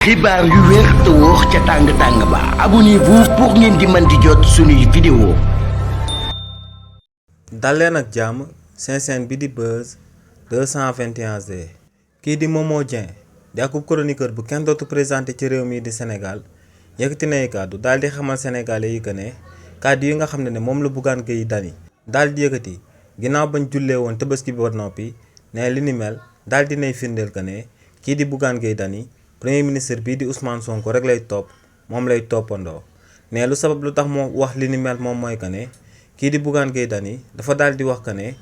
xibaar yu wér te wóor ca tàng ba abonnez-vous pour ngeen di mën di jot suñuy vidéo. dal leen ak jàmm seen chaîne bi di Buzz 221G. kii di Momo Dieng di akub chroniqueur bu kenn dootu présenté ci réew mi di Sénégal yëkkati nay kàddu daal di xamal sénégalais yi que ne kàddu yi nga xam ne moom la Bougane Gueye Dany daal di yëkkati ginnaaw bañ jullee woon Tabaski bi ba noppi ne li ni mel daal di nay firndeel que ne kii di Bougane Gueye Dany premier ministre bii di Ousmane Sonko rek lay topp moom lay toppandoo ne lu sabab lu tax moo wax li ni mel moom mooy que ne kii di Bougane Gueye Dany dafa daal di wax que ne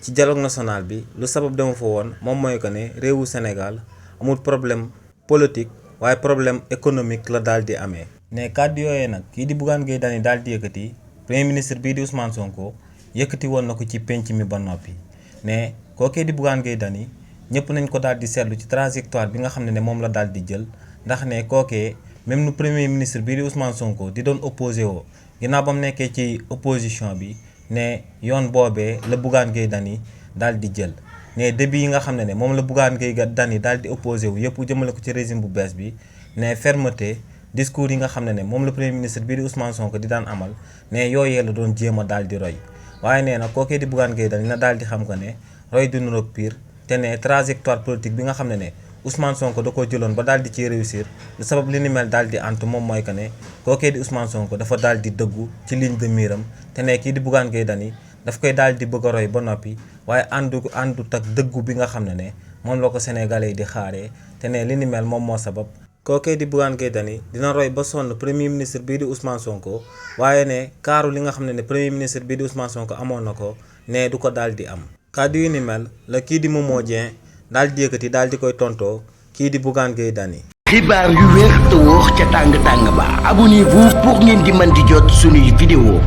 ci dialogue national bi lu sabab dama fa woon moom mooy que ne réewu Sénégal amul problème politique waaye problème économique la daal di amee. ne kàddu yooyee nag kii di Bougane Gueye Dany daal di yëkkati premier ministre bii di Ousmane Sonko yëkkati woon na ko ci penc mi ba noppi ne kookee di Bougane Gueye Dany ñëpp nañ ko daal di seetlu ci trajectoire bi nga xam ne moom la daal di jël ndax ne kookee même nu premier ministre bii di Ousmane Sonko di doon opposé woo ginnaaw ba mu nekkee ci opposition bi ne yoon boobee la Bougane Gueye Dany daal di jël ne début yi nga xam ne moom la Bougane Gueye Dany daal di opposé wu yëpp jëmale ko ci régime bu bees bi ne fermeté discours yi nga xam ne moom la premier ministre bii di Ousmane Sonko di daan amal ne yooyee la doon jéem a daal di roy waaye nee na kookee di Bougane Gueye Dany na daal di xam que ne roy du niroog pire te ne trajectoire politique bi nga xam ne Ousmane Sonko da koo jëloon ba daal di ciy réussir lu sabab li ni mel daal di antu moom mooy que ne kookee di Ousmane Sonko dafa daal di dëggu ci ligne de miram te ne kii di Bougane Gueye Dany daf koy daal di bëgg a roy ba noppi waaye àndut ak dëggu bi nga xam ne moom la ko sénégalais yi di xaaree te ne li ni mel moom moo sabab kookee di Bougane Gueye Dany dina roy ba sonn premier ministre bii di Ousmane Sonko waaye ne kaaru li nga xam ne premier ministre bii di Ousmane Sonko amoon na ko ne du ko daal di am. kàddu yu ni mel la kii di Momo Dieng daal di yëkkati daal di koy tontoo kii di Bougane Gueye Dany. xibaar yu wér te wóor ca tàng ba abonnez-vous pour ngeen di mën di jot suñuy vidéo.